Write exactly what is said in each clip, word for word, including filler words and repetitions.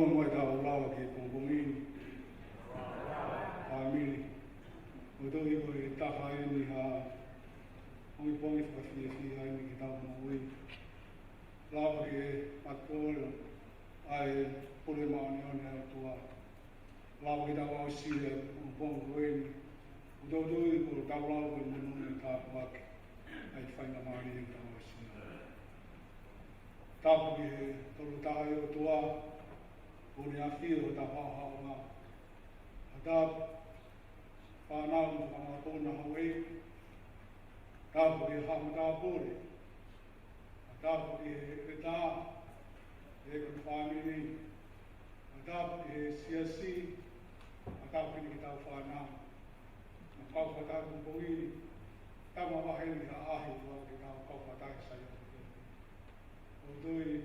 Mo e tau lava ki he pongipongi ni. Fāmili. ʻOku ou tui ko e taha eni ha pongipongi fakafiefia eni ki heʻetau moʻui. Lava ke matuʻola ʻa e pule māʻoniʻoni ʻa e ʻOtua. Lava ke tau aʻusia e pongipongi ko eni. ʻOku ou tui ko e tau lava ke monū mo tāpuaki ʻa e faingamālie ke tau aʻusia. Tapu ki he Tolu Tahaʻi ʻOtua, ʻoku ne ʻafio ʻi hotau haʻohaʻonga. Tapu fānau mo e fānau kona houʻeiki. Tapu ki he haʻa matāpule. Tapu ki he ʻeletā, ʻi he kau fāmili. Tapu ki he siasi, tapu ki heʻetau fānau. Mo e kau fakataha pongipongi ni, tau mavahe ni ha ʻaho ʻo tau kau fakataha sai. ʻOku ou tui,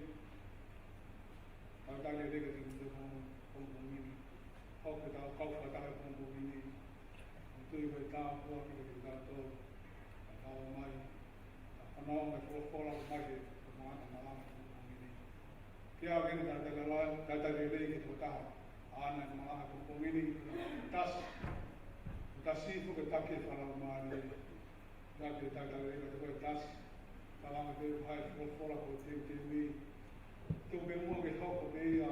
tau tali e leka ki he pongipongi ni. Hoko ʻetau kau fakataha pongipongi ni. ʻOku ou tui ko e tāpuaki kiate kitautolu. Tau mai. Tau fanongo he folofola mai he tau maʻu ʻa e malanga pongipongi ni. Pea ʻoku ou talitali lelei ki he tokotaha ʻa e maʻu ʻa e pongipongi ni. Tasi. Tasi foki e taki e fakalaumālie. Pea ʻoku ou talitali lelei ki he tokotaha ʻe tasi. Tau anga pē ʻa e folofola ko e teuteu ni. Tuku pē muʻa ke hoko pē ia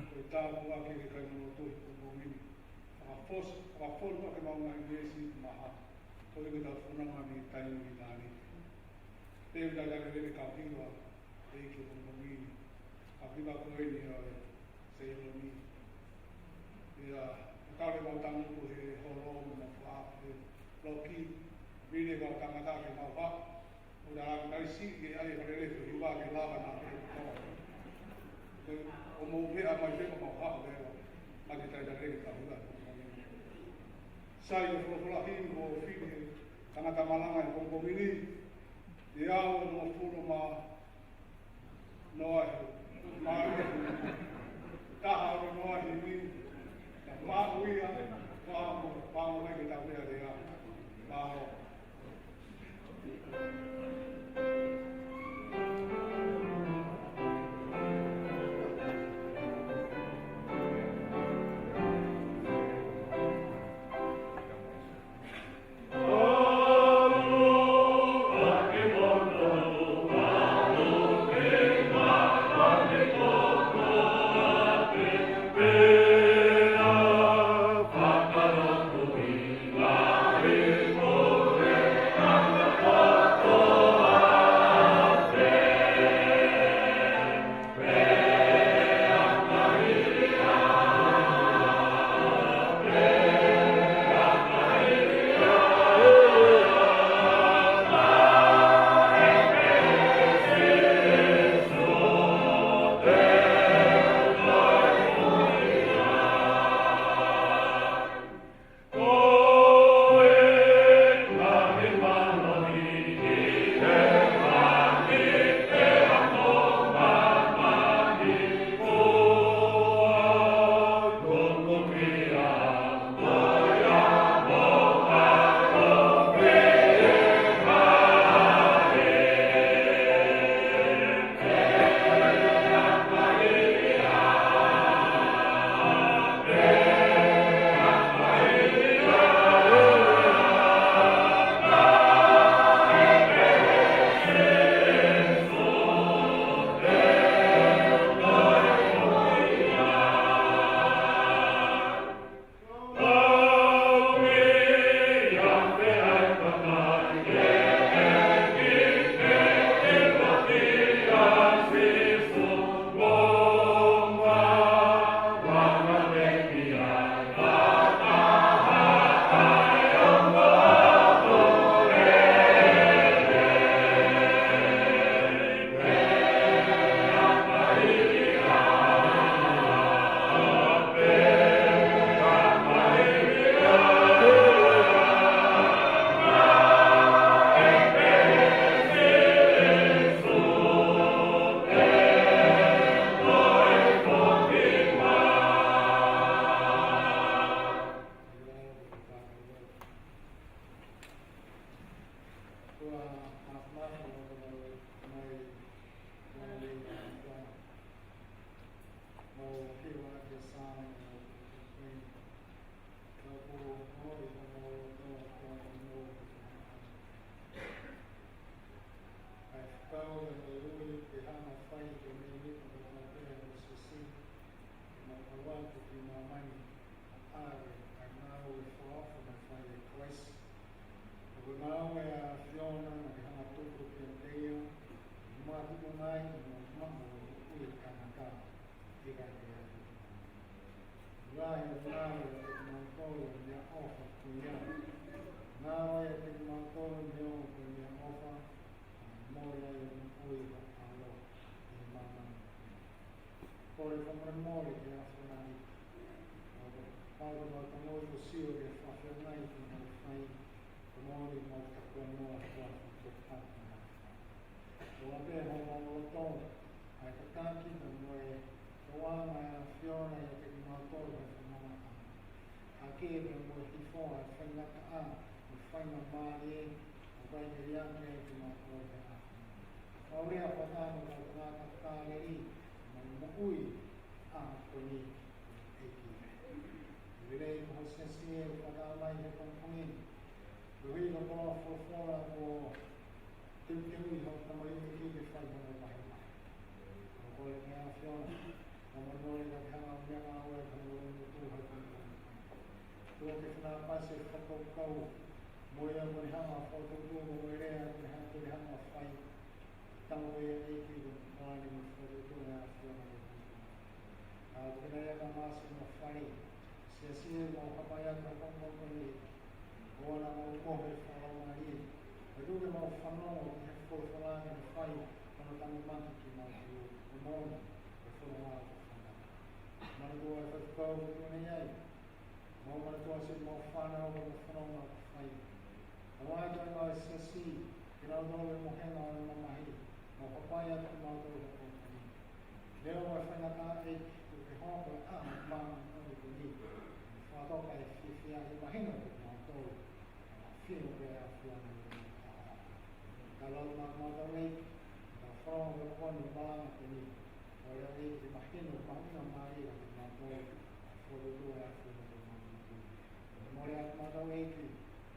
ko e tāpuaki ki he kāingalotu he pongipongi ni. Fakafos-, fakafonu ʻa e maʻu ngaahi veesi maha. Ko e ke tau fononga mei taimi ki taimi. Te u talitali lelei ki he kau hiva ʻi he pongipongi ni. Kau hiva ko eni ʻa e Seiloni. Ia, ʻoku tau lele mau tangutu he holo mo mau faʻa he loki. Vile kau tangata ke mau faʻa. ʻO tau kai si ke ai hale le ko hiva ke lava na ke tau. ʻO mo mea mai ke mau faʻa leva. Ma te talitali lelei ki he kau hiva. Sai ko e folofola himi ko Fili, tangata malanga he pongipongi ni. Ia ʻo no fulu ma noa he, ma taha ʻo noa he ni, na ma uia, pa mo, pa mo mai ke tau mea lea. Ma o. Ika ke atu. Lahi ʻo ngāue ʻiate kimautolu ʻa e meʻaʻofa ko ia. Ngāue ʻiate kimautolu ʻa e meʻa ʻofa, mole ai ʻa e moʻui ʻo e ʻAlo ʻi māmani. Kole fakamolemole ki he ʻAfiona. ʻOku mau tangoi ko sio ke fafia mai ki mau fai, ko mau ni mau takuanoa kua fakamolemole. ʻOua pē ho mau loto, ʻa e tataki pea mo e toʻa mai ʻa e ʻAfiona ʻiate kimautolu ʻi he fononga. ʻA ke pea mo e hifo ʻa e faingataʻa, mo e faingamālie, ʻoku ʻikai ke liʻaki ai kimautolu ʻe he ʻAfiona. Mau lea fakataha mo e kau tangata Kāleli, mo e moʻui ʻa e ʻaho ko eni, ʻEiki. Lelei ko ho siasi ē ʻoku fakataha mai he pongipongi ni. Koeʻuhi ko e koloa folofola kuo teuteuʻi ʻe hoʻo tamaioʻeiki ke fai hono vahevahe. ʻOku ou kole ki he ʻAfiona, fakamolemole ka ke hanga ʻo meʻangāue ki hono lotu he pongipongi ni. Tuku ke fakaʻapaʻapa e fakakaukau, mo ia kuo ne hanga ʻo fokotuʻutuʻu, mo e lea kuo ne hanga, kuo ne hanga ʻo fai. Tau ʻEiki ko e moʻoni mo e fokotuʻutuʻu ʻa e ʻAfiona ʻi he pongipongi ni. ʻA, ko e meʻa ia ka māsi mo fale. Siasi ē, mau hapai atu he pongipongi ni. ʻOua naʻa mau mohe fakalaumālie. Pea tuku ke mau fanongo ki he folofola ke ne fai hono tanumaki kimautolu. Ko e moʻoni, ko e fononga ʻoku fai. Manatua e faifekau ʻoku tuʻu nei ai. Mau manatua siʻi mau fānau mo e fononga ʻoku fai. Mau ʻai atu ʻa e siasi, ke nau tau e mohenga ʻo e mamahi. Mau hapai atu kimautolu he pongipongi ni. Leo mo e faingataʻa ʻEiki, tuku ke hoko ʻa e ʻaho māʻoniʻoni ko eni. Fakatoka e fiefia ʻi he mahino kiate kimautolu. Mahino pē ʻa e ʻAfiona ʻi he ʻaho. Ka lau ma, mau tau nei, ka fao mo e koni māʻoniʻoni ko eni. ʻOku lea ʻEiki ke mahino, mahino mai kiate kimautolu. Fokotuʻutuʻu ʻa e ʻAfiona ʻi he pongipongi ni. Mole atu kimautolu ʻEiki,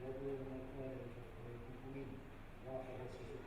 lotu ʻa e mau kole ʻi he pongipongi ni. Huafa ʻo Sīsū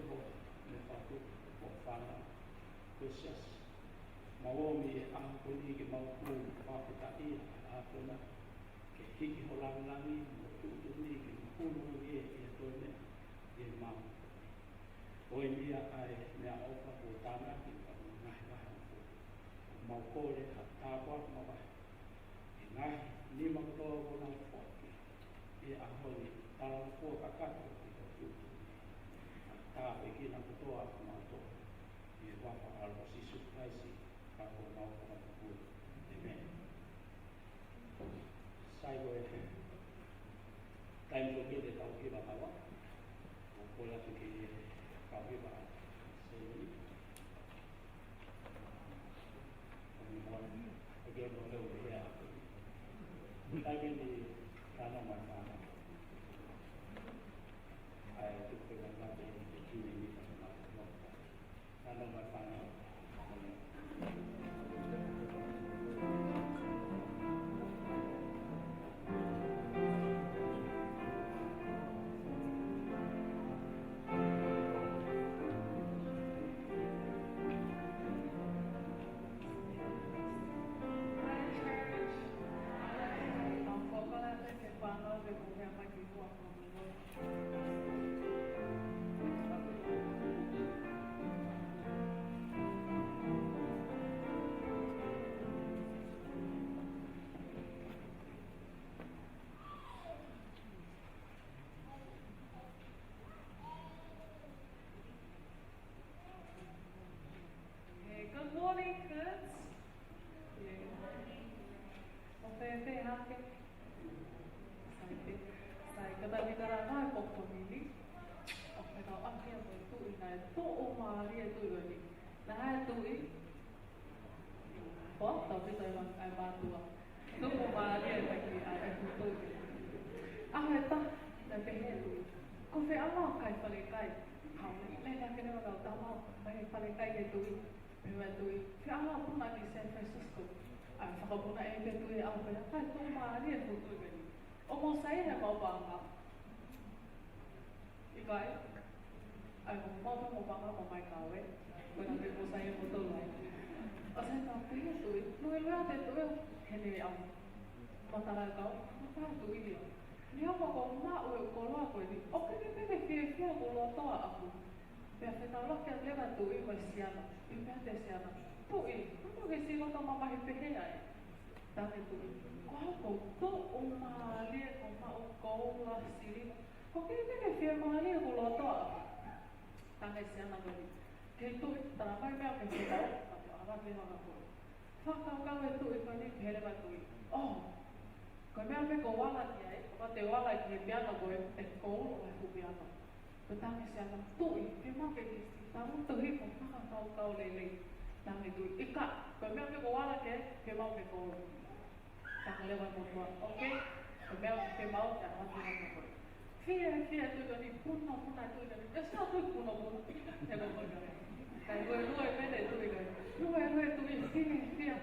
Ko e fatu, ko e fānau, ko e siasi. Mau ō mei he ʻaho ko eni ke mau kumi fakafetaʻi ʻa e ʻAfiona, ke hiki ho langilangi mo e tuʻutuʻuni ke mahulu ange ʻi he toe meʻa ʻi he māmani. ʻOi mia ʻa e meʻaʻofa kuo tānaki ʻa e ngaahi vahe ʻo e fo. Mau kole ha tāpuaki mavahe ʻi he ngaahi nima kotoa kuo nau foaki ʻi he ʻaho ni, talangofua kakato ʻi ho tuʻutuʻuni. Tāpuekina kotoa ʻa kimautolu ʻi he huafa ʻo Sīsū Kalaisi, ka ko homau Fakamoʻui. ʻĒmeni. Sai, ko e taimi foki ke tau hiva maua. ʻOku ou kole atu ke tau hiva Sēmeni. Ko e moa, ʻoku ou kole atu ke hea. Taimi ni ka nau mai fana. ʻAi, tuku pē mai fana, ke tini ni ka nau mai fana. Hello, my friend. Hi, church. Hi. Tau fakaʻapaʻapa ke fānau ke mou hea mai ki tuʻa. Hey, good morning, kids. Yeah. ʻOku fēfē hake? Sai pē. Sai, ka tau kiʻi talanoa ʻa e koko mili. ʻOku fekauʻaki ia mo e tuʻi, naʻe tuʻumālie e tuʻi ko eni. Naʻe tuʻi. Ko, tau pito e ma-, e mātuʻa. Tuʻumālie e taki ʻa e tuʻi. ʻAho ʻe taha, naʻe pehē e tuʻi: Ko fē ʻalu ʻo kai falekai? Haʻu, lele hake leva e kau tama ʻo kai falekai ki he tuʻi. Pehē mai e tuʻi: Fē ʻalu ʻo puna ki San Francisco? ʻAi, fakapuna ʻe he tuʻi ʻo pehē: Kai, tuʻumālie e fuʻu tuʻi ko eni. ʻOku mou saiʻia heʻemau paʻanga? ʻIkai. ʻAi, ko homau pē mo e paʻanga mo mai kau ē. Ko ena pē mou saiʻia moutolu ai. ʻOsi ʻa e pehē e tuʻi, luelue atu e tuʻi, heni au. Matala e kau, matala e tuʻi ia. Ni o mo ko maʻu e koloa ko eni. ʻOku ʻikai ke fiefia ʻoku lotoa ʻaku. Pea fetaulaki atu leva e tuʻi mo e siana. Pea pehē atu e siana: Tuʻi, ʻoku ke siʻi loto mamahi pehē ai? Talaange e tuʻi: Ko au ʻoku ou tuʻumālie, ʻoku ou maʻu koula, siliva. ʻOku ʻikai ke fiemālie ʻoku lotoa ʻaku. Talaange e siana ko eni: Kei tuʻi, talamai e meʻa ʻoku ke fie maʻu, ka te u ʻalu atu leva ʻo maʻu. Fakakaukau e tuʻi ko eni, pehē leva e tuʻi: ʻŌ, ko e meʻa pē ʻoku ou ala ki ai, ʻoku te u ala ki he piano ko ē, ʻe koula e fuʻu piano. Pea talaange e siana: Tuʻi, ke maʻu ke ke siʻi tangutu hifo, fakakaukau lelei. Talaange e tuʻi: ʻIkai, ko e meʻa pē ʻoku ou ala ki ai, ke maʻu ke koula. Talaange leva e motuʻa: ʻOkei, ko e meʻa ʻoku ke maʻu, te u ʻalu atu leva ʻo maʻu. Fiefia e tuʻi ko eni, punapuna e tuʻi ko eni. ʻE, siʻi tuʻi punapuna. He ko e meʻa ko ē. Kae luelue pē e tuʻi ko ē. Luelue e tuʻi, fiefia.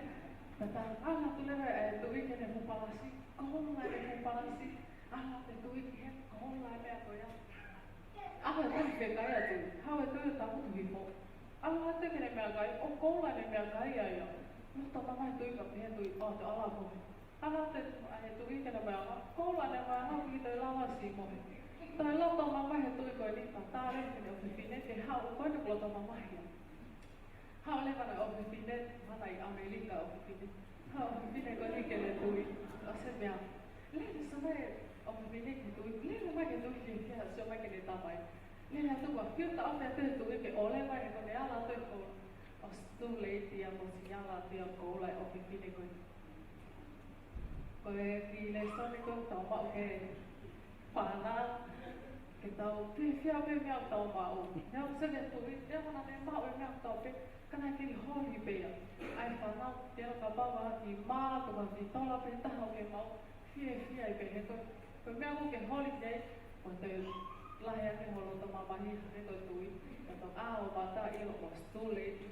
Pea talaange atu leva e tuʻi ki heʻene fuʻu palasi. Koula ʻene fuʻu palasi. ʻAlu atu e tuʻi ki hē, koula e meʻa ko ia. ʻAlu e tuʻi ki he meʻakai ʻo e tuʻi. Haʻu e tuʻi ʻo tangutu hifo. ʻAlu atu ki heʻene meʻakai, ʻo koula ʻene meʻakai ia ia. Loto mamahi e tuʻi, pea pehē e tuʻi: ʻŌ, te u ʻalu ʻo mohe. ʻAlu atu e tuʻi ki heʻene meʻakai, koula ʻene meʻakai, pea toe lava siʻi mohe. Toe loto mamahi e tuʻi ko eni, pea tā leva ki heʻene ʻofefine ke haʻu ko eni ʻoku loto mamahi ia. Haʻu leva ʻene ʻofefine, mana ʻi ʻAmelika ʻofefine. Haʻu e ʻofefine ko eni ki heʻene tuʻi, ʻosi e meʻa. Lele mai e ʻofefine ki he tuʻi, lele mai ki he tuʻi, ke ke sio mai ki heʻene tamai. Lele atu, kuo fiu taʻofi atu e tuʻi ke ʻalu leva, he kuo ne ala atu e koula. ʻOsi too late ia, kuo ʻosi ala atu ia e koula e ʻofefine ko eni. Ko e kiʻi lēsoni ko ē ʻoku tau maʻu ki he fānau, ke tau fiefia pē he meʻa ʻoku tau maʻu. Neongo e tuʻi, neongo naʻa ne maʻu e meʻa kotoa pē, ka naʻe kei holi pē ia. ʻAi fānau, te u kapau ha kiʻi mā, pe ha kiʻi tola pē taha ʻoku ke maʻu, fiefia ai pē he ko e, ko e meʻa ʻoku ke holi ki ai, ko e toe lahi ange ho loto mamahi hangē ko e tuʻi, ka tau ʻā ʻo mata ʻilo kuo ʻosi too late.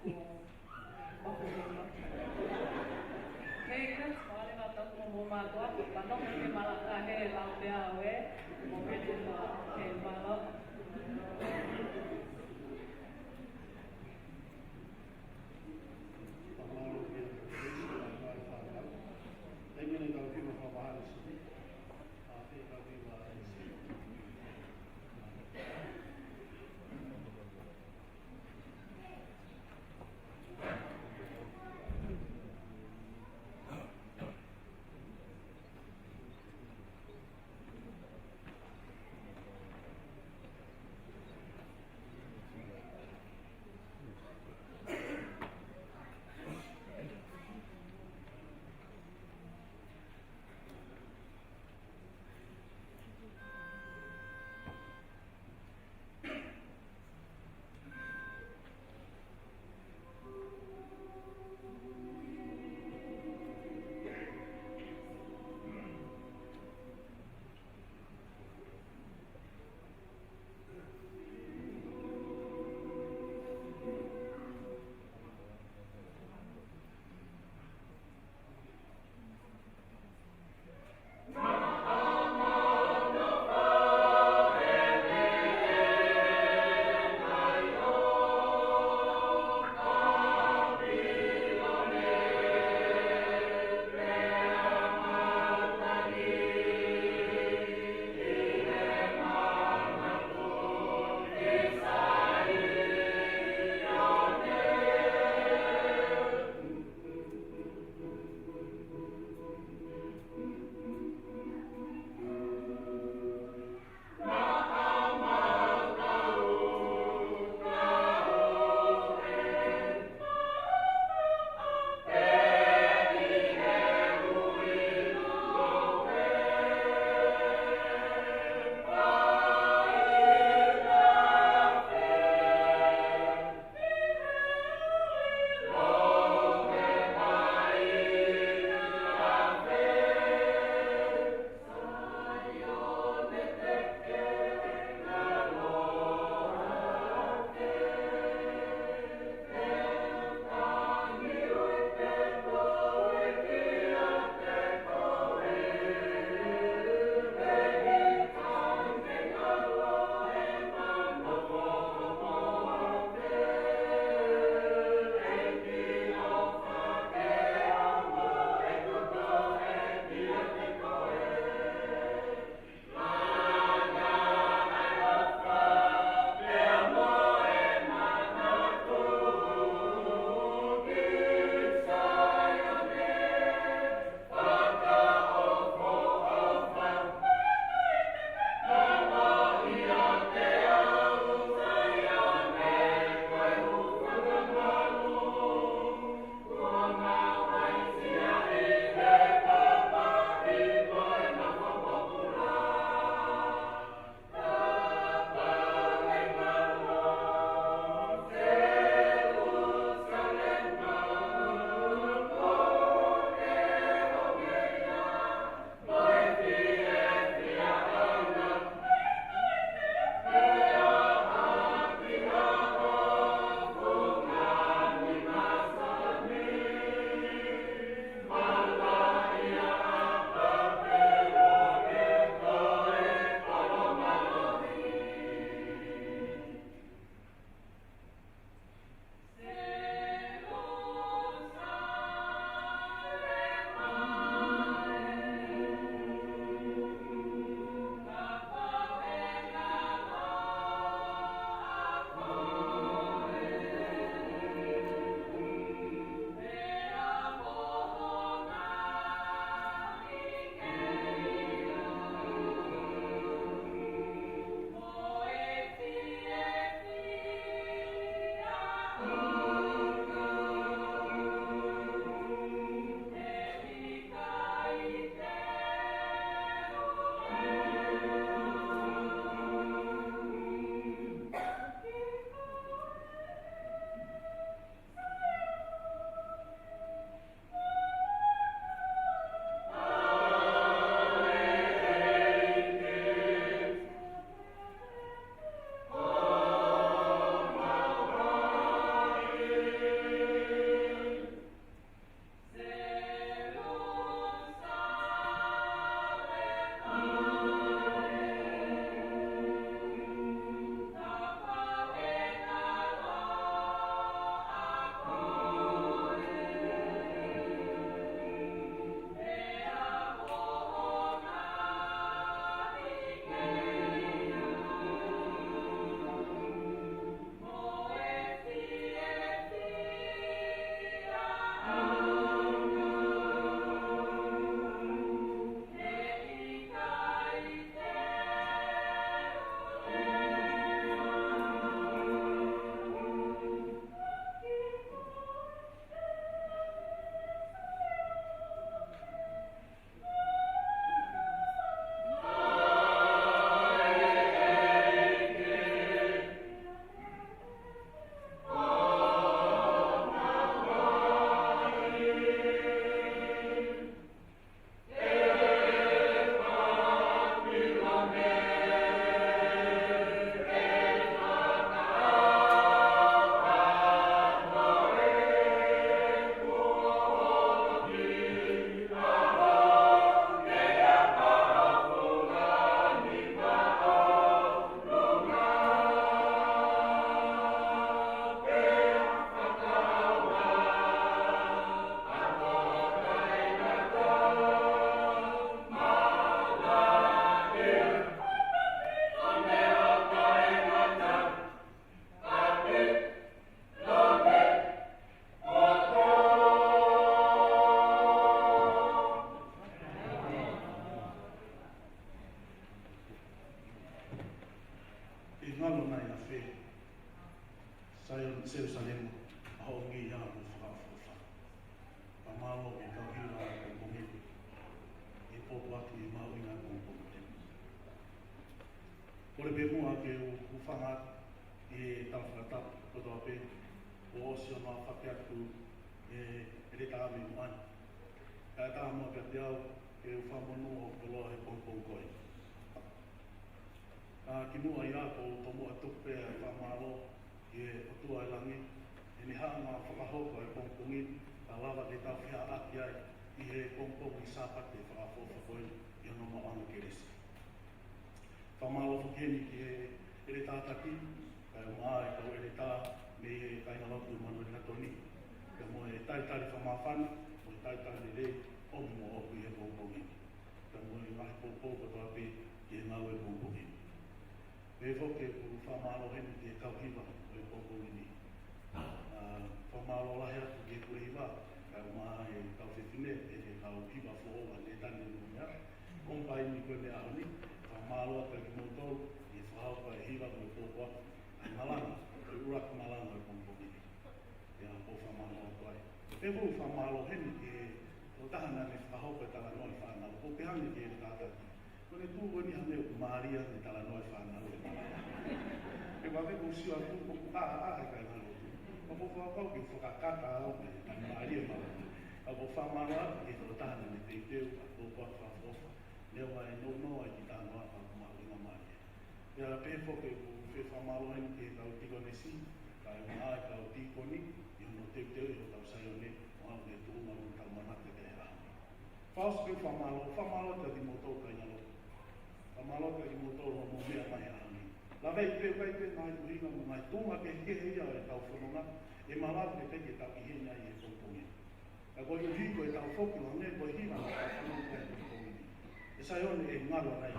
Kuo Hey, kids, mālō e ngata atu mo hoʻomou mātuʻa, ka nau ke malanga he lau te au ē, mo pene tua, he mālō. Saione, Selusalema, ʻa hoʻo ngeia mo e fakaʻofoʻofa. Fakamālō ki he kau hiva ʻo e pongipongi ni, ʻi he pōpoaki mahuʻinga ʻo e pongipongi ni. Kole pē muʻa ke u hūfanga ʻi he tala fakatapu kotoa pē, kuo ʻosi hono aofaki atu e ʻeletā mei muʻa ni. Kae ʻatā muʻa kiate au ke u fakamonū hoʻo koloa he pongipongi ko eni. Ka kimuʻa ia, ʻoku ou tomuʻa tuku pē ʻa e fakamālō ki he ʻOtua ʻo e langi, heʻene hanga ʻo fakahoko e pongipongi ni, kae lava ke tau feʻiloaki ai ʻi he pongipongi Sāpate fakaʻofoʻofa ko eni ʻi hono maʻuʻanga kelesi. Fakamālō foki heni ki he ʻeletā taki, kae ʻumaʻā e kau ʻeletā mei he kāingalotu Manueli Natoni, pea mo e talitali fakamāfana, mo e talitali lelei ʻomi moʻoku ʻi he pongipongi ni, pea mo e ngaahi poupou kotoa pē ki he ngāue pongipongi ni. Pehē foki ʻeku fakamālō heni ki he kau hiva ʻo e pongipongi ni. ʻA, fakamālō lahi atu ki he pule hiva, kae ʻumaʻā e kau fefine, e kau hiva foʻou ʻa Netani mo Mea, ko e kau hiva ko eni he ʻaho ni. Fakamālō atu kiate kimoutolu ʻi he fakahoko e hiva mo e pōpoaki ʻa e malanga, ko e ʻuluaki malanga ʻo e pongipongi ni. ʻIo, ʻoku ou fakamālō atu ai. Pea ʻoku ou fakamālō heni ki he tokotaha naʻa ne fakahoko e talanoa e fānau, ʻoku pehē ange ki he ʻeletā taki, ko ʻene tuʻu ko eni hangē ʻoku mālie ange e talanoa e fānau he malanga. Pea ʻoku ou sio atu ʻoku ʻaʻahi e kāingalotu. Ka ʻoku ou fakapapau ke fakakata au mei he mālie e malanga. Ka ʻoku ou fakamālō atu ki he tokotaha naʻa ne teuteu ʻa e pōpoaki fakaʻofoʻofa, neongo e nounou ʻa e kiʻi talanoa, ka ʻoku mahuʻinga mālie. Pea pehē foki ʻeku fie fakamālō heni ki he kau tīkonesi, kae ʻumaʻā e kau tīkoni, ʻi hono teuteu ʻi hotau Saione, ʻo aʻu ki he tuʻunga ʻoku tau manako ki ai he ʻaho ni. Fakaʻosi pē ʻeku fakamālō, fakamālō kiate kimoutolu kāingalotu. Fakamālō kiate kimoutolu hoʻomou meʻa mai he ʻaho ni. Lave pē, ʻikai pē ngaahi ʻuhinga mo e ngaahi tuʻunga kehekehe ia ʻo ʻetau fononga, ʻe malava pē ke tau ʻi heni ai he pongipongi ni. Ka koeʻuhi ko ʻetau foki ʻo hangē ko e hiva naʻa tau fanongo ki ai he pongipongi ni. ʻE Saione, ʻe ngalo nai?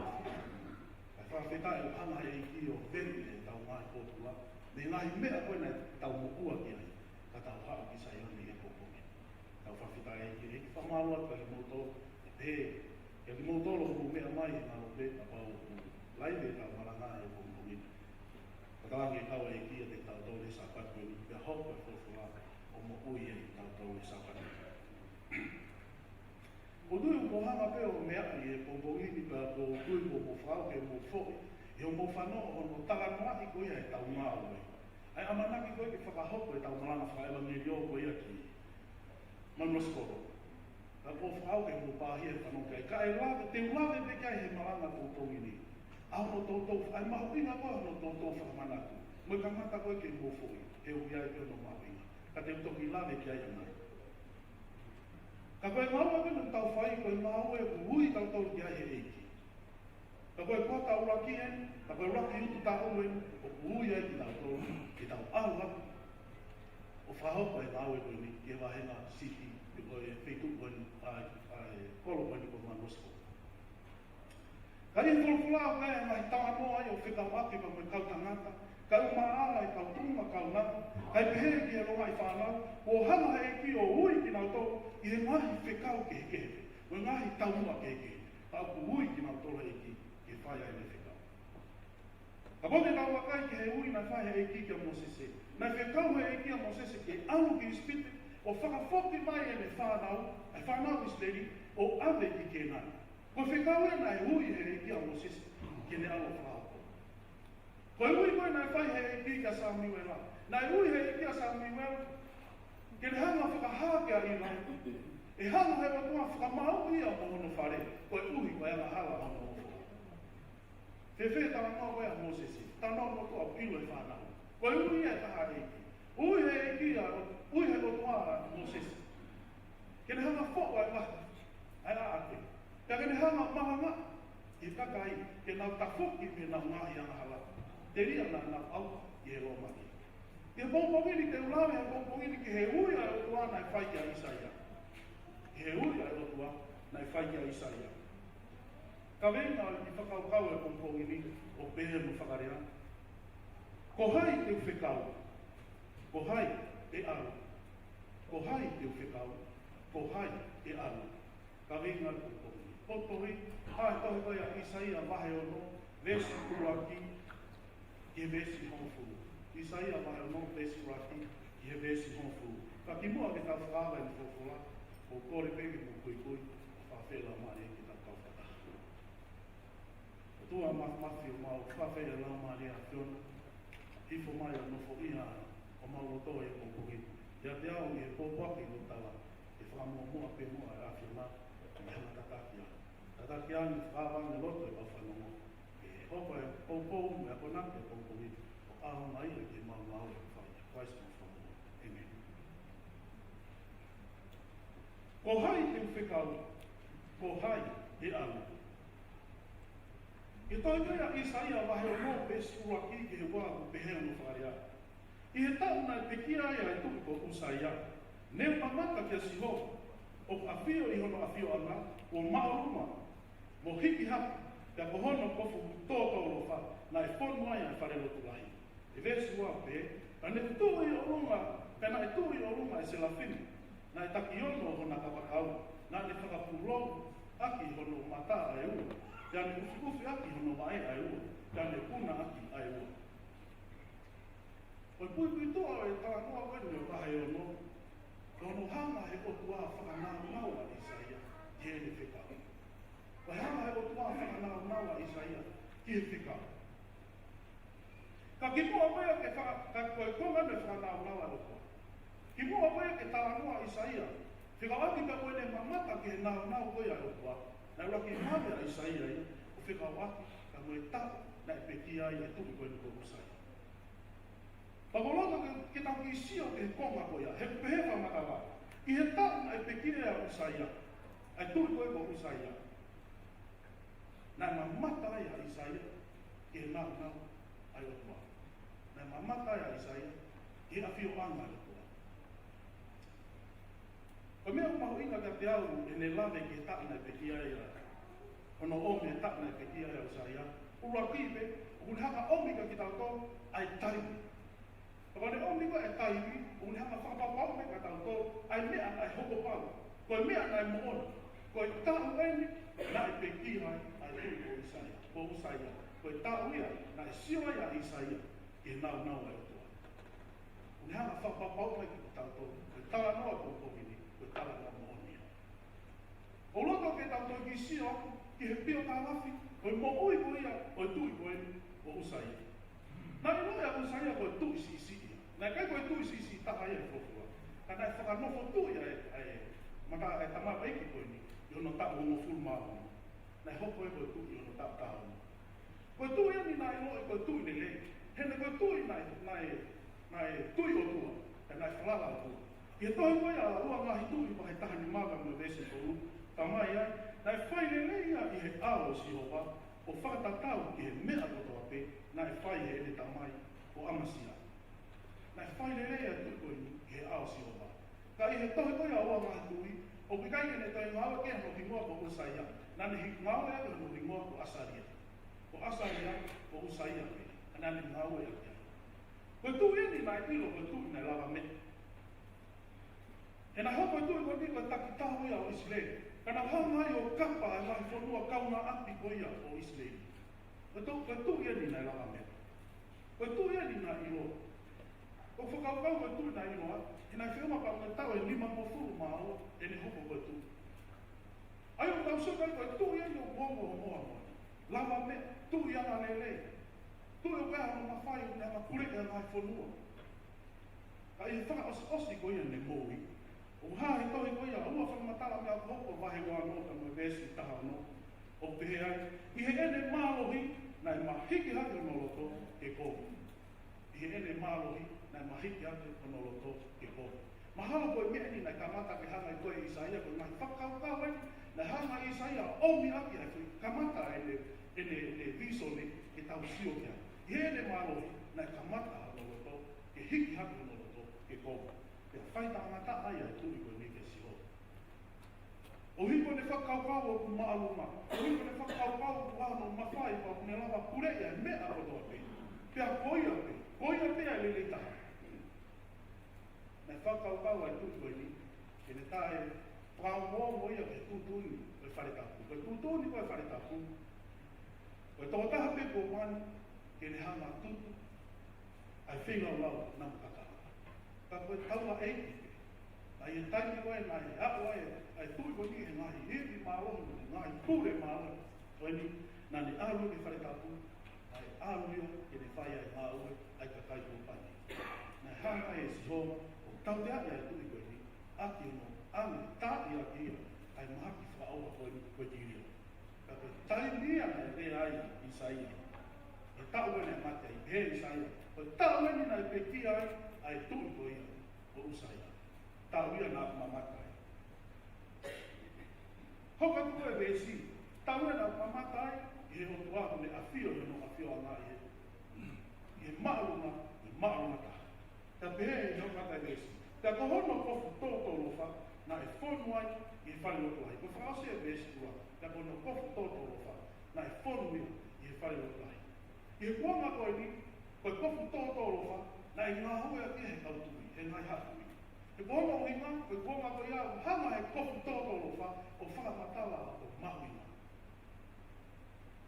Kae fakafetaʻi ʻoku hanga ʻe he ʻEiki ʻo vete ʻetau ngaahi pōpula mei he ngaahi meʻa ko ē naʻa tau moʻua ki ai, ka tau haʻu ki Saione he pongipongi ni. Tau fakafetaʻi ki he ʻEiki. Fakamālō atu kiate kimoutolu, ʻe pehē, kiate kimoutolu ʻoku mou meʻa mai he ngalo pē, kapau ʻoku laivi ʻetau malanga he pongipongi ni. Fakatauange ke kau e ʻEiki ʻiate kitautolu he Sāpate ko eni, pea hoko e folofola ʻo moʻui ai kitautolu he Sāpate. ʻOku ou tui ʻoku mou hanga pē ʻo meʻa ʻi he pongipongi ni, pea ʻoku ou tui kuo mou fakahoko e mou foʻi, ʻi hoʻomou fanongo hono talanoaʻi ko ia ʻetau ngāue. ʻA e ʻamanaki ko ē ke fakahoko ʻetau malanga fakaʻevangeliō ko ia ki Manuʻa Sikolo. Ka ʻoku ou fakapapau ke mou pāhia he fanongo ki ai. Kae lava, te u lave pē ki ai he malanga pongipongi ni, ʻa hono toutou, ʻa e mahuʻinga ko ē hono toutou fakamanatu, mo e kamata ko ē ke mou foʻi, he ʻoku ʻi ai pē hono mahuʻinga. Ka te u toki lave ki ai ʻanai. Ka ko e ngāue ko ē naʻa tau fai, ko e ngāue ʻoku ui kitautolu ki ai he ʻEiki. Ka ko e kuata ʻuluaki eni, ka ko e ʻuluaki utu taʻu eni, ʻoku ui ai kitautolu ke tau ʻalu atu ʻo fakahoko e ngāue ko eni ki he vāhenga city, pe ko e feituʻu ko eni, ʻa e, ʻa e kolo ko eni ko Manuʻa Sikolo. Ka ʻi he folofola ʻoku ʻi ai e ngaahi talanoa ia ʻo fekauʻaki pea mo e kau tangata, kae ʻumaʻā e kau tuʻunga kaunanga, kae pehē ki he longaʻi fānau, kuo hanga ʻe he ʻEiki ʻo ui kinautolu ʻi he ngaahi fekau kehekehe, mo e ngaahi taumuʻa kehekehe, ka ʻoku ui kinautolu ʻe he ʻEiki ke fai ai ʻene fekau. Ka ʻoku tau vakai ki he ui naʻe fai ʻe he ʻEiki kia Mōsese. Naʻe fekau ʻe he ʻEiki ʻa Mōsese ke ʻalu ki ʻIsipite ʻo fakafoki mai ʻene fānau, ʻa e fānau ʻIsileli, ʻo ʻave ki Kēnani. Ko e fekau ē naʻe ui ʻe he ʻEiki ʻa Mōsese ke ne ʻalu ʻo fakahoko. Ko e ui ko ē naʻe fai ʻe he ʻEiki kia Samiuela. Naʻe ui ʻe he ʻEiki ʻa Samiuela ke ne hanga ʻo fakahā kia ʻIlai ʻe hanga ʻe he ʻOtua ʻo fakamāuʻi ia mo hono fale, koeʻuhi ko e angahala hono ʻofa. Fēfē e talanoa ko ē ʻa Mōsese? Talanoa mo e ʻOtua, ʻoku ʻilo ʻe he fānau. Ko e ui ia ʻe taha ʻe he ʻEiki. Ui ʻe he ʻEiki ʻa, ui ʻe he ʻOtua ʻa Mōsese ke ne hanga ʻo foʻou ʻa e ngaahi, ʻa e ʻaʻake. Pea ke ne hanga ʻo malangaʻi e kakai ke nau tafoki mei heʻenau ngaahi angahala, telia naʻa nau ʻauha ʻi he Loma ni. He pongipongi ni te u lave he pongipongi ni ki he ui ʻa e ʻOtua naʻe fai kia ʻIsaia. Ki he ui ʻa e ʻOtua naʻe fai kia ʻIsaia. Kaveinga ʻo e kiʻi fakakaukau he pongipongi ni, ʻoku pehē hono fakalea: Ko hai te u fekau? Ko hai ʻe ʻalu? Ko hai te u fekau? Ko hai ʻe ʻalu? Kaveinga ʻo e pongipongi ni. Potohi, ʻa e tohi ko ia ʻa ʻIsaia vahe ono, veesi ʻuluaki ki he veesi hongofulu. ʻIsa-, ʻIsaia vahe ono veesi ʻuluaki ki he veesi hongofulu. Ka kimuʻa ke tau fakaava ʻetau folofola, ʻoku ou kole pē ke mou kuikui, ʻo fakafeʻiloaki mai ke tau kau fakataha. ʻOtua Māfimafi, ʻoku mau fakafeʻiloaki mai ʻa e ʻAfiona, hifo mai ʻo nofoʻia homau loto ʻi he pongipongi ni. ʻIate au ʻi he pōpoaki ʻo e tala, ke fakamuʻomuʻa pē muʻa ʻa e ʻAfiona, ʻi he hanga tataki au. Tataki au ʻi he fakaava ʻa e loto ʻo e kau fanongo. ʻE hoko e poupou mo e akonaki ʻo e pongipongi ni, ʻo ʻaonga ia ki he maumau ʻo e fai ʻia Kalaisi ko homau Fakamoʻui. ʻĒmeni. Ko hai te u fekau? Ko hai ʻe ʻalu? Ko e tohi ko ia ʻa ʻIsaia vahe ono veesi ʻuluaki ki he ua ʻoku pehē hono fakalea: ʻI he taʻu naʻe pekia ai ʻa e tuʻi ko ʻUsaia, ne u mamata kia Sihova, ʻoku ʻafio ʻi hono ʻafioʻanga, kuo māʻolunga, mo hiki hake, pea ko hono kofu tōtōlofa naʻe fonu ai ʻa e fale lotu lahi. ʻI he veesi ua pē, pea ne tuʻu ʻi ʻolunga, pea naʻe tuʻu ʻi ʻolunga ʻa e selafimi, naʻe takiono ʻo hona kapakau, naʻa ne fakapulou ʻaki hono mata ʻa e ua, pea ne ʻufiʻufi ʻaki hono vaʻe ʻa e ua, pea ne kuna ʻaki ʻa e ua. Ko e puipuituʻa ʻo e talanoa ko eni ʻo e vahe ono, ko hono hanga ʻe he ʻOtua ʻo fakanaunau ʻa ʻIsaia ki heʻene fekau. Ko e hanga ʻe he ʻOtua ʻo fakanaunau ʻa ʻIsaia ki he fekau. Ka kimuʻa ko ia ke faka-, ka ko e konga ʻeni ʻo e fakanaunau ʻa e ʻOtua. Kimuʻa ko ia ke talanoa ʻa ʻIsaia, fekauʻaki pea mo ʻene mamata ki he naunau ko ia ʻa e ʻOtua, naʻe ʻuluaki mavahe ʻa ʻIsaia ia ʻo fekauʻaki pea mo e taʻu naʻe pekia ai ʻa e tuʻi ko eni ko ʻUsaia. Pea ʻoku ou loto ke, ke tau kiʻi sio ki he konga ko ia, he pehē fakamatala: ʻI he taʻu naʻe pekia ai ʻa ʻUsaia, ʻa e tuʻi ko ē ko ʻUsaia, naʻe mamata ai ʻa ʻIsaia ki he naunau ʻa e ʻOtua. Naʻe mamata ai ʻa ʻIsaia ki he ʻafioʻanga ʻo e ʻOtua. Ko e meʻa ʻoku mahuʻinga kiate au ʻene lave ki he taʻu naʻe pekia ai ʻa, hono ʻomi e taʻu naʻe pekia ai ʻa ʻUsaia. ʻUluaki pē, ʻoku ne hanga ʻo ʻomi kiate kitautolu ʻa e taimi. Pea ko ʻene ʻomi ko ē ʻa e taimi, ʻoku ne hanga ʻo fakapapauʻi mai kiate kitautolu ʻa e meʻa naʻe hoko maʻu, ko e meʻa naʻe moʻoni. Ko e taʻu ʻeni naʻe pekia ai ʻa e tuʻi ko ʻUsaia, ko ʻUsaia. Ko e taʻu ia naʻe sio ai ʻa ʻIsaia ki he naunau ʻa e ʻOtua. ʻOku ne hanga ʻo fakapapauʻi mai kiate kitautolu, ko e talanoa ko eni, ko e talanoa moʻoni ia. ʻOku ou loto ke tau toe kiʻi sio atu ki he piokalafi ʻo e moʻui ko ia ʻo e tuʻi ko eni ko ʻUsaia. Naʻe ʻiloa ʻa ʻUsaia ko e tuʻi siʻisiʻi ia. Naʻe ʻikai ko e tuʻi siʻisiʻi taha ia ʻi he folofola. Ka naʻe fakanofo tuʻi ʻa e, ʻa e, mata ʻa e tamaioʻeiki ko eni ʻi hono taʻu hongofulu mā ono. Naʻe hoko ia ko e tuʻi ʻi hono taʻu taha ono. Ko e tuʻi ʻeni naʻe ʻiloa ko e tuʻi lelei. He naʻe ko e tuʻi naʻe, naʻe, naʻe tui ʻOtua, pea naʻe falala ʻOtua. ʻI he tohi ko ia ʻa Ua Ngaahi Tuʻi vahe taha nima mo e veesi tolu, talamai ai, naʻe fai lelei ia ʻi he ʻao ʻo Sihova, ʻo fakatatau ki he meʻa kotoa pē naʻe fai ʻe heʻene tamai ko ʻAmasia. Naʻe fai lelei ʻa e tuʻi ko eni ʻi he ʻao ʻo Sihova. Ka ʻi he tohi ko ia ʻa Ua Ngaahi Tuʻi, ʻoku ʻikai ke ne toe ngāueʻaki hono hingoa ko ʻUsaia. Naʻa ne hi-, ngāueʻaki hono hingoa ko ʻAsalia. Ko ʻAsalia, ko ʻUsaia pē, ka naʻa ne ngāueʻaki ia. Ko e tuʻi ʻeni naʻe ʻilo ko e tuʻi naʻe lavameʻa. He naʻe hoko e tuʻi ko eni ko e taki tau ia ʻo ʻIsileli. Ka naʻe hanga ai ʻo kapa ʻa e ngaahi fonua kaungāʻapi ko ia ʻo ʻIsileli. Ko e tu-, ko e tuʻi ʻeni naʻe lavameʻa. Ko e tuʻi ʻeni naʻe ʻiloa. ʻOku ou fakakaukau ko e tuʻi naʻe ʻiloa, he naʻe feʻunga pea mo e taʻu ʻe nimangofulu mā ua ʻene hoko ko e tuʻi. ʻA ia ʻoku tau sio ki ai ko e tuʻi ʻeni ʻoku ongo hoʻomo moʻoni. Lavameʻa, tuʻi angalelei. Tuʻi ʻoku ʻi ai hono mafai ʻo ne hanga ʻo puleʻi ʻa e ngaahi fonua. Ka ʻi he fakaʻosiʻosi ko ia ʻene moʻui, ʻoku hā he tohi ko ia ʻa Ua Fakamatala Meʻa Kuo Hoko vahe ua ono pea mo e veesi taha ono, ʻoku pehē ai, ʻi heʻene mālohi naʻe mahiki hake hono loto ke kovi. ʻI heʻene mālohi naʻe mahiki hake hono loto ke kovi. Mahalo ko e meʻa ʻeni naʻe kamata ke hanga ai ko ē ʻe ʻIsaia, ko e ngaahi fakakaukau ʻeni naʻe hanga ʻe ʻIsaia ʻo ʻomi ʻaki ʻa e foʻi kamata ʻene, ʻene, ʻene vīsone ke tau sio ki ai. ʻI heʻene mālohi naʻe kamata hono loto ke hiki hake hono loto ke kovi. Pea fai taʻengata ai ʻa e tuʻi ko eni kia Sihova. ʻOku ʻikai ko ʻene fakakaukau ʻoku māʻolunga. ʻOku ʻikai ko ʻene fakakaukau ʻoku ʻi ai hono mafai pea ʻoku ne lava ʻo puleʻi ʻa e meʻa kotoa pē. Pea ko ia pē, ko ia pē ʻa e lelei taha. Naʻe fakakaukau ʻa e tuʻi ko eni, ke ne taʻe fakaongoongo ia ki he tuʻutuʻuni ʻo e fale tapu. Ko e tuʻutuʻuni ko ē ʻo e fale tapu, ko e tokotaha pē kuo manu ke ne hanga ʻo tutu ʻa e feilaulau namu kakala. Ka ko e taulaʻeiki pē. Naʻe ʻi he taimi ko ē naʻe aʻu ai ʻa e tuʻi ko eni he ngaahi ivi mālohi, ngaahi pule mālohi ko eni, naʻa ne ʻalu ki he fale tapu, naʻe ʻalu ia ke ne fai ʻa e ngāue ʻa e kakai kuo pani. Naʻe hanga ʻe Sihova ʻo tauteaʻi ʻa e tuʻi ko eni, ʻaki hono ʻange taaʻi ʻaki ia ʻa e mahaki fakaʻofa ko eni ko e tilio. Ka ko e taimi ia naʻe lea ai ʻa ʻIsaia, ʻi he taʻu ʻe naʻe mate ai, pehē ʻe ʻIsaia, ko e taʻu eni naʻe pekia ai ʻa e tuʻi ko ia ko ʻUsaia. Taʻu ia naʻa ku mamata ai. Hoko atu ko e veesi, taʻu ia naʻa ku mamata ai, ʻi he ʻOtua kuo ne ʻafio ʻi hono ʻafioʻanga ʻi he, ʻi he māʻolunga, ʻi he māʻolunga taha. Pea pehē ʻe he ʻOtua ʻi he veesi, pea ko hono kofu tōtōlofa naʻe fonu ai ʻi he falelotu lahi. Ko e fakaʻosi ʻa e veesi ua, pea ko hono kofu tōtōlofa naʻe fonu ia ʻi he falelotu lahi. ʻI he kuonga ko eni, ko e kofu tōtōlofa naʻe ngāueʻaki ia ʻe he kau tuʻi, ʻe he ngaahi haʻa tuʻi. He ko hono ʻuhinga, ko e kuonga ko ia ʻoku hanga ʻe he kofu tōtōlofa ʻo fakamatala ʻa hoto mahuʻinga.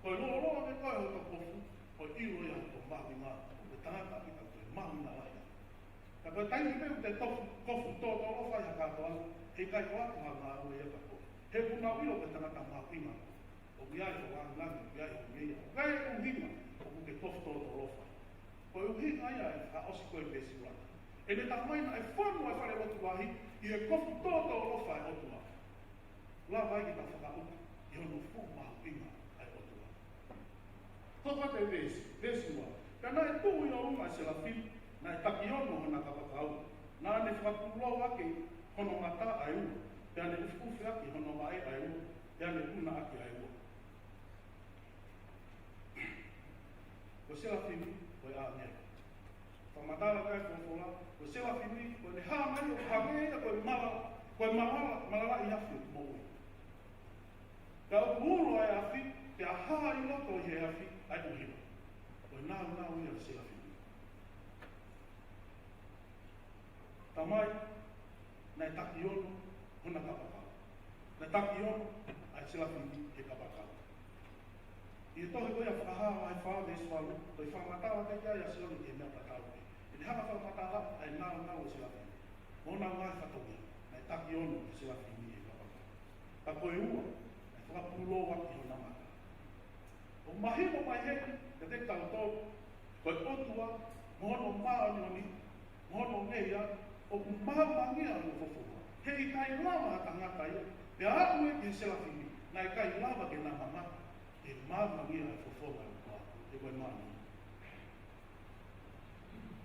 Ko e lōloa pē ko ē hoto kofu, ko e ʻilo ia hoto mahuʻinga, ko e tangata ʻoku ʻikai ke mahuʻinga lahi. Ka ko e taimi pē ʻoku te tofu, kofu tōtōlofa ai ha kātoanga, he ʻikai ko ha ngāue ia kia koe. He ʻoku nau ʻilo ko e tangata mahuʻinga koe. ʻOku ʻi ai hoʻo angaangaʻi, ʻoku ʻi ai hoʻo ngeia, ʻoku ʻi ai e ʻuhinga ʻoku ke kofu tōtōlofa. Ko e ʻuhinga ia ʻa e fakaʻosi ko ē veesi ua. ʻEne talamai naʻe fonu ʻa e falelotu lahi ʻi he kofu tōtōlofa ʻa e ʻOtua. Lava ai ke ta fakaʻuta ʻi hono fuʻu mahuʻinga ʻa e ʻOtua. Hoko atu e veesi, veesi ua. Pea naʻe tuʻu ʻi ʻolunga ʻa e selafimi, naʻe takiono hona kapakau. Naʻa ne fakapūlou ʻaki hono mata ʻa e ua, pea ne ʻufiʻufi ʻaki hono vaʻe ʻa e ua, pea ne una ʻaki ʻa e ua. Ko e selafimi, ko e ʻāngelo. Fakamatala ʻa e folofola, ko e selafimi, ko ʻene hā mai ʻo hangē ia ko e mala, ko e mala, malalaʻi afi ʻoku moʻui. Ka ʻoku ulo ʻa e afi, pea hā ʻi loto ʻi he afi ʻa e ʻuhila. Ko e nāunau ia ʻo e selafimi. Talamai, naʻe takiono hona kapakau. Naʻe takiono ʻa e selafimi he kapakau. ʻI he tohi ko ia Fakahā vahe fā veesi valu, ko e fakamatala pē ia ʻa Sione ki he meʻa tatau pē. ʻEne hanga ʻo fakamatala ʻa e nāunau ʻo e selafimi. Mo honau ngaahi fatongia, naʻe takiono ʻa e selafimi he kapakau. Ka ko e ua, naʻe fakapūlou ʻaki hona mata. ʻOku mahino mai heni kiate kitautolu, ko e ʻOtua, mo hono māʻoniʻoni, mo hono ngeia, ʻoku mahuʻinga ia ʻi hono fofonga. He ʻikai lava ha tangata ia, pea aʻu ia ki he selafimi, naʻe ʻikai lava ke na mamata ki he mahuʻinga ia ʻi he fofonga ʻo e ʻOtua, he ko e māʻoniʻoni.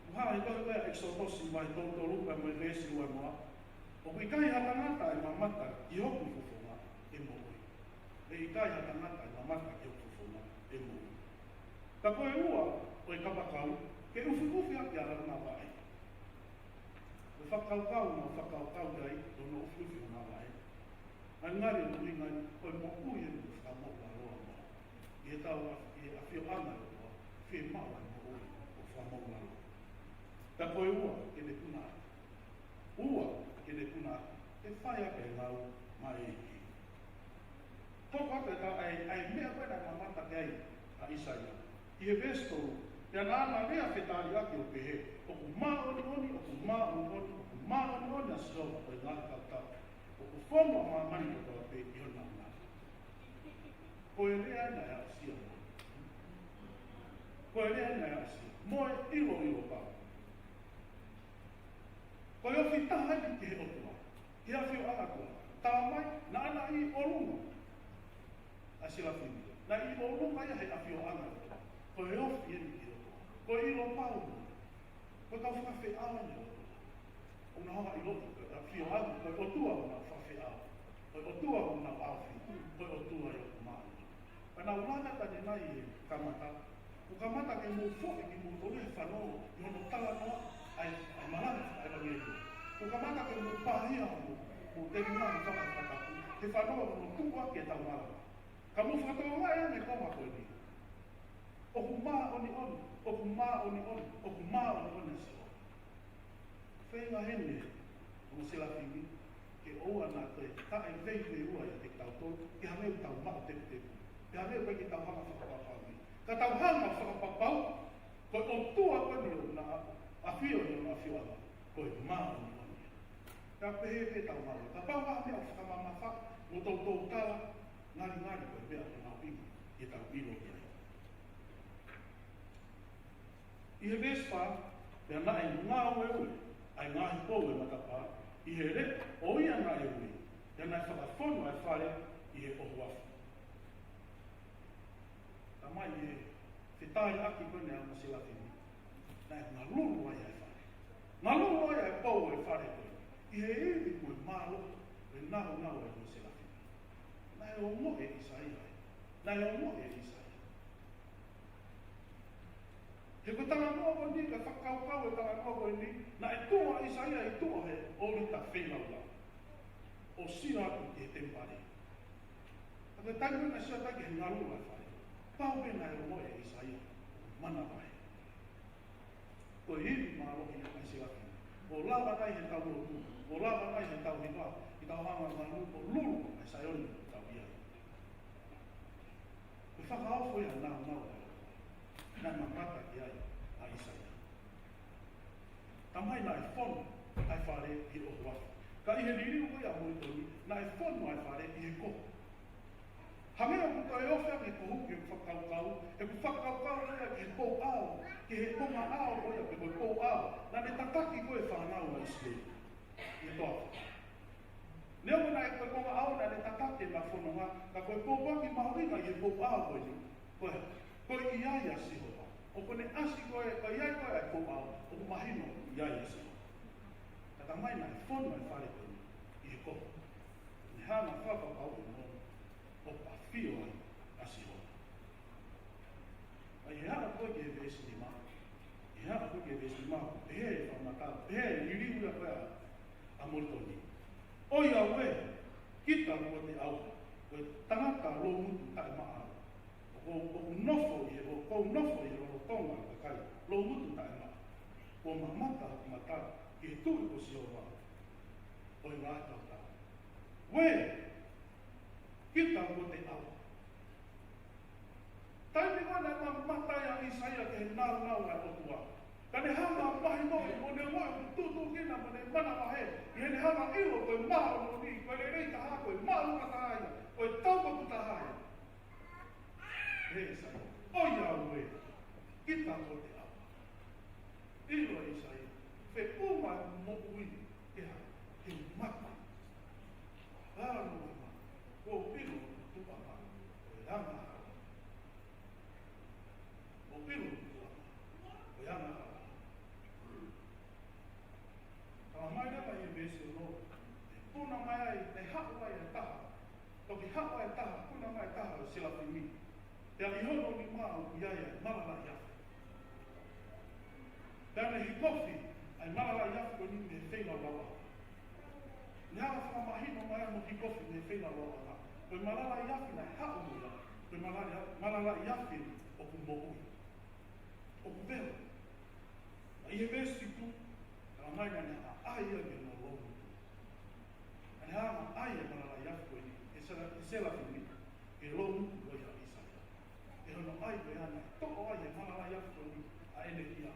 ʻOku hā he tohi ko ia ʻEkisoto vahe tolu tolu pea mo e veesi ua noa. ʻOku ʻikai ha tangata ʻe mamata ki hoku fofonga ʻe moʻui. ʻE ʻikai ha tangata ʻe mamata ki hoku fofonga ʻe moʻui. Ka ko e ua ʻo e kapakau, ke ʻufiʻufi ʻaki ʻa hono vaʻe. Ko e fakakaukau, mo e fakakaukau ia ʻi hono ʻufiʻufi hono vaʻe. Ngali ngali ʻoku ʻuhinga ia ko e moʻui ʻe fakamoʻulaloa mo. ʻI heʻetau ʻa-, ʻi he ʻafioʻanga ʻo e ʻOtua, fiemaʻu ʻa e moʻui ʻoku fakamoʻulaloa. Ka ko e ua, ke ne puna ʻaki. Ua, ke ne puna ʻaki. Ke fai ʻaki e ngāue maʻa e ʻEiki. Hoko atu ʻa e, ʻa e meʻa ko ē naʻe mamata ki ai ʻa ʻIsaia. ʻI he veesi tolu, pea naʻa na lea fetaliʻaki ʻo pehē, ʻOku māʻoniʻoni, ʻoku māʻoniʻoni, ʻoku māʻoniʻoni ʻa Sihova ʻo e ngaahi kautaha. ʻOku fonu ʻa māmani kotoa pē ʻi hona nāunau. Ko e lea ena ʻa e aʻusia. Ko e lea ena ʻa e aʻusia. Mo e ʻiloʻilo pau. Ko e ofi taha eni ki he ʻOtua. Ki he ʻafioʻanga ʻo e ʻOtua. Talamai, naʻa na ʻi ʻolunga ʻa e selafimi. Naʻe ʻi ʻolunga ia he ʻafioʻanga ʻo e ʻOtua. Ko e ofi eni ki he ʻOtua. Ko e ʻilo pau. Ko e kau fakafeʻao eni ʻo e ʻOtua. ʻOku na hanga ʻo ʻiloʻi, ko e ʻafioʻanga, ko e ʻOtua ʻoku na fakafeʻao. Ko e ʻOtua ʻoku na ʻaofi, ko e ʻOtua ia ʻoku māʻoniʻoni. Pea naʻa ku laka atu ʻanenai he kamata, kuo kamata ke mou foʻi kimoutolu he fanongo ʻi hono talanoa ʻa e, ʻa e malanga ʻa e ʻevangeliō. Kuo kamata ke mou pāhia mo, mo telinga mo fakatapu, he fanongo ʻo hono tuku ʻaki ʻetau malanga. Ka mou fakatokangaʻi ange e konga ko eni. ʻOku māʻoniʻoni, ʻoku māʻoniʻoni, ʻoku māʻoniʻoni ʻa Sihova. Feinga heni ʻa e selafimi ke ʻoua naʻa toe taʻeveiveiua ʻiate kitautolu, ke hangē ʻoku tau maʻu teputepu, ke hangē ʻoku ʻikai ke tau hanga ʻo fakapapauʻi. Ka tau hanga ʻo fakapapauʻi, Ko e ʻOtua ko eni ʻoku na ʻafio ʻi hono ʻafioʻanga, ko e māʻoniʻoni. Ka pehē pē ʻetau ngāue. Kapau ʻoku ʻi ai ha meʻa ʻoku fakamamafa, mo toutou tala, ngalingali ko e meʻa ʻoku mahuʻinga ke tau ʻilo ki ai. ʻI he veesi fā, pea naʻe ngāueʻi ʻa e ngaahi pou ʻo e matapā ʻi he leʻo ʻo ia naʻe ui, pea naʻe fakafonu ʻa e fale ʻi he ʻohoafu. Talamai ʻi he fetāliʻaki ko eni ʻa e ongo selafimi, naʻe ngalulu ai ʻa e fale. Ngalulu ai ʻa e pou ʻo e fale ko ē, ʻi he ivi mo e mālohi ʻo e nāunau ʻa e ongo selafimi. Naʻe ongoʻi ʻe ʻIsaia ia. Naʻe ongoʻi ʻe ʻIsaia. He ko e talanoa ko eni, ka fakakaukau e talanoa ko eni, naʻe tuʻu ʻa ʻIsaia ʻi tuʻa he ʻōlita feilaulau, ʻo sio atu ki he temipale. Ka ko e taimi naʻe sio atu ai ki he ngalulu ʻa e fale, pau pē naʻe ongoʻi ʻe ʻIsaia, manavahē. Ko e ivi mālohi ʻa e selafimi. ʻO lava nai heʻetau lotu, ʻo lava nai heʻetau hiva, ʻi heʻetau hanga ʻo ngalulu, ʻo lulu ʻa e Saione ʻoku tau ʻi ai. Ko e fakaofo ia ʻo e nāunau ʻa e ʻOtua naʻe mamata ki ai ʻa ʻIsaia. Talamai naʻe fonu ʻa e fale ʻi he ʻohoafu. Ka ʻi he liliu ko ia ʻa Molitoni, naʻe fonu ʻa e fale ʻi he kohu. Hangē ʻoku toe ofi ange e kohu ki heʻeku fakakaukau, ʻeku fakakaukau ia ki he pou ʻao, ki he konga ʻao ko ia, pe ko e pou ʻao naʻa ne tataki ko ē e fānau ʻa ʻIsileli ʻi he toafa. Neongo naʻe ko e konga ʻao naʻa ne tataki ʻena fononga, ka ko e pōpoaki mahuʻinga ʻi he pou ʻao ko eni, ko e, ko e ʻi ai ʻa Sihova. ʻOku ne ʻasi ko ē, ko e ʻi ai ko ē ʻa e pou ʻao, ʻoku mahino ʻoku ʻi ai ʻa Sihova. Ka talamai naʻe fonu ʻa e fale ko eni ʻi he kohu. Ne hanga ʻo fakapapauʻi ʻe Molitoni ʻoku ʻafio ai ʻa Sihova. ʻA ia ʻi he ʻaho ko ē ki he veesi nima, ʻi he ʻaho ko ē ki he veesi nima, pehē e fakamatala, pehē e liliu ia ko ē ʻa, ʻa Molitoni. ʻOiauē, kita kuo te ʻauha, ko e tangata loungutu taʻemaʻa au. ʻOku ou, ʻoku ou nofo ʻi he, ʻoku ou nofo ʻi he lotolotonga ʻo e kakai loungutu taʻemaʻa. Kuo mamata hoku mata ki he Tuʻi ko Sihova ʻo e ngaahi tautau. Uē, kita kuo te ʻauha. Taimi ko ē naʻe mamata ai ʻa ʻIsaia ki he nāunau ʻa e ʻOtua, ka ne hanga ʻo mahinoʻi mo ne ʻosi tuʻutuʻuni mo ne manavahē, ʻi heʻene hanga ʻo ʻilo ko e māʻoniʻoni, ko e lelei taha, ko e māʻolunga taha ia, ko e taupotu taha ia. Pehē ʻe ʻIsaia, ʻoiauē, kita kuo te ʻauha. ʻIlo ʻe ʻIsaia, feʻunga ʻeku moʻui ke hā, ke mate. Lalo ke mate, kuo pilo tuʻa mā, ko e angahala. Kuo pilo tuʻa mā, ko e angahala. Talamai leva ʻi he veesi ono, ʻe puna mai ai, ʻe haʻu ai e taha. Toki haʻu ai e taha, puna mai e taha ʻo e selafimi. Pea ʻi hono nima ʻoku ʻi ai ʻa e malalaʻi afi. Pea ne hikofi ʻa e malalaʻi afi ko eni mei he feilaulau ʻa e ʻOtua. Ne hanga ʻo fakamahino mai hono hikofi mei he feilaulau ʻa e ʻOtua. Ko e malalaʻi afi naʻe haʻu mo ia, ko e malalaʻi, malalaʻi afi ʻoku moʻui. ʻOku vela. Pea ʻi he veesi fitu, talamai naʻa ne ʻai ia ki hono loungutu. Naʻa ne hanga ʻo ʻai e malalaʻi afi ko eni, ʻe sela-, ʻe selafimi, ki he loungutu ʻo ia ʻa ʻIsaia. ʻI hono ʻai ko ia naʻe toʻo ai e malalaʻi afi ko eni ʻa ʻene hia,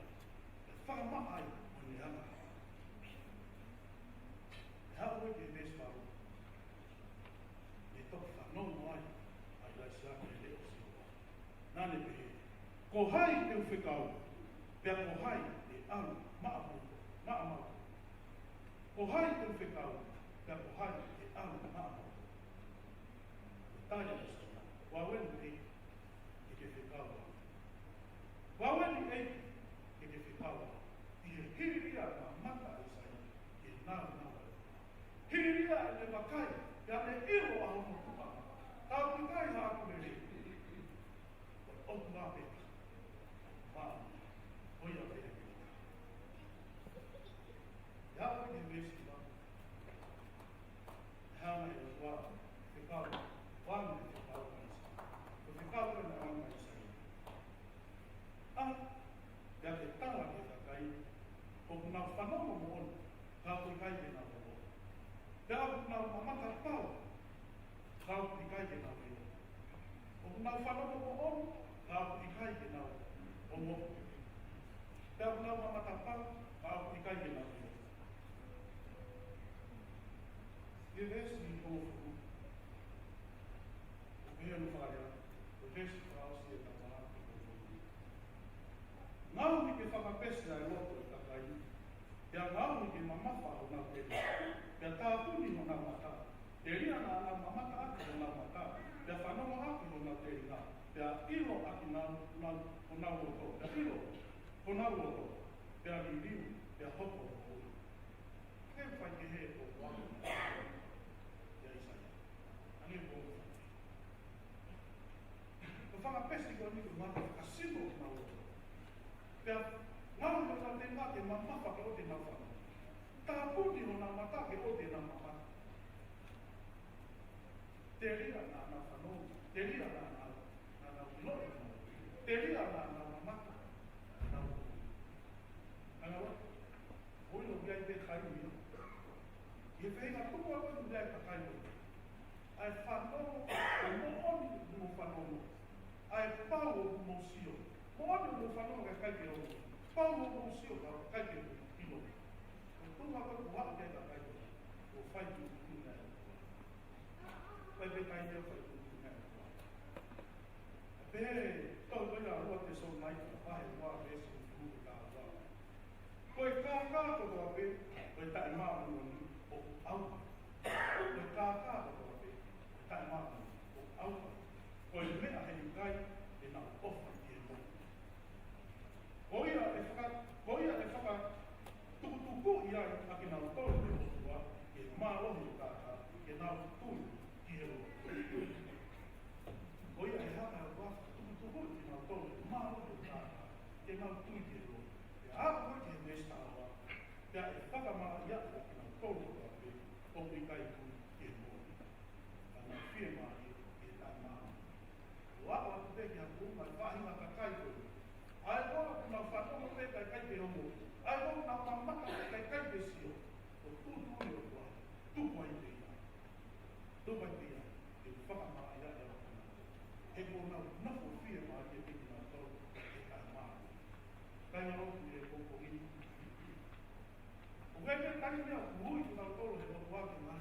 ʻo fakamaʻa ai mo ʻene anga. ʻE haʻu ai ki he veesi valu, ne toki fanongo ai ʻa ʻIlaisiā ki he leʻo ʻo Sihova. Naʻa ne pehē, ko hai te u fekau, pea ko hai ʻe ʻalu maʻa moutolu, maʻa mautolu? Ko hai te u fekau, pea ko hai ʻe ʻalu maʻa moutolu? Ko e tali ʻa ʻIsaia, ko au eni ʻEiki, ke ke fekau au. Ko au eni ʻEiki, ke ke fekau au. ʻI he hili ia e mamata ʻa ʻIsaia ki he nāunau ʻa e ʻOtua. Hili ia ʻene vakai, pea ne ʻilo ʻa hono tuʻa mā. Ka ʻoku ʻikai haʻaku lelei. ʻOku māpeka. Mā. ʻOiauē. ʻE haʻu ki he veesi hiva. ʻE hanga ʻe he ʻOtua ʻo fekau, fānau ʻo fekau ʻa ʻIsaia. Ko e fekau ko ē naʻe ʻomai ʻe ʻIsaia. ʻA, pea ke tala ki he kakai, ʻoku nau fanongo moʻoni, ka ʻoku ʻikai ke nau ʻilo. Pea ʻoku nau mamata pau, ka ʻoku ʻikai ke nau ʻilo. ʻOku nau fanongo moʻoni, ka ʻoku ʻikai ke nau ongoʻi. Pea ʻoku nau mamata pau, ka ʻoku ʻikai ke nau ʻilo. ʻI he veesi hongofulu, ʻoku pehē hono fakalea, ko e veesi fakaʻosi ʻe taha ʻo e hongofulu: Ngaohi ke fakapesi ʻa e loto ʻo e kakai, pea ngaohi ke mamafa honau teli, pea tāpuni honau mata. Telia naʻa nau mamata ʻaki honau mata, pea fanongo ʻaki honau telinga, pea ʻilo ʻaki nau, nau, honau loto, pea ʻilo honau loto, pea liliu, pea hoko ʻo moʻui. Ko e faikehe ʻoku ʻalu ʻia ʻIsaia. Hangē ko e Ko e fakapesi ko eni ko e ngaahi fakasino ʻo honau loto. Pea ngaohi honau telinga ke mamafa ke ʻoua te nau fanongo. Tāpuni honau mata ke ʻoua te nau mamata. Telia naʻa nau fanongo. Telia naʻa nau, naʻa nau ʻilo. Telia naʻa nau mamata. Naʻa nau. Hanga ʻo ʻilo ki ai pē taimi ia. ʻI he feinga tuku atu ʻa e kakai ko ē. ʻA e fanongo, ʻa e moʻoni ʻoku mou fanongo. ʻA e pau ʻoku mou sio. Moʻoni ʻoku mou fanongo kae ʻikai ke ongo. Pau ʻoku mou sio kae ʻikai ke mou ʻilo. Ko e tuʻunga ko ē ʻoku haʻu ki ai e kakai ko ē. ʻO fai tuʻutuʻuni ʻa e ʻOtua. Fai pē taimi ia ʻo fai tuʻutuʻuni ʻa e ʻOtua. Pea pehē, tau ko ia ʻa ua Tesalonaika, vahe ua veesi hongofulu mā ua. Ko e kākā kotoa pē ʻo e taʻemāʻoniʻoni ʻoku ʻauha. Ko e kākā kotoa pē ʻo e taʻemāʻoniʻoni ʻoku ʻauha. Ko e meʻa heʻikai te nau ʻofa ki he moʻui. Ko ia ʻe faka-, ko ia ʻe fakatukutukuʻi ai ʻa kinautolu ʻe he ʻOtua ʻi he mālohi ʻo e kākā, ke nau tui ki he lotu. Ko ia ʻe hanga ʻe he ʻOtua ʻo fakatukutukuʻi kinautolu ʻi he mālohi ʻo e kākā, ke nau tui ki he lotu. Pea aʻu ki he veesi taha ua, pea ʻe fakamalaʻiaʻi ʻa kinautolu kotoa pē ʻoku ʻikai tui ki he moʻui, ka nau fiemālie ki he taʻemāʻoniʻoni. ʻO aʻu atu pē ki ha tuʻunga ʻi he faʻahinga kakai ko ē. ʻA ia ko ē ʻoku nau fanongo pē kae ʻikai ke ongo. ʻA ia ko ē ʻoku nau mamata pē kae ʻikai ke sio. Ko e tuʻutuʻuni ʻo e ʻOtua, tuku ai pē ia. Tuku ai pē ia ke fakamalaʻiaʻi ʻa kinautolu. He kuo nau nofo fiemālie pē kinautolu ki he taʻemāʻoniʻoni. Kāinga ʻoku ʻi he pongipongi ni, ʻoku ʻi ai pē taimi ʻoku ui kinautolu ʻe he ʻOtua ke nau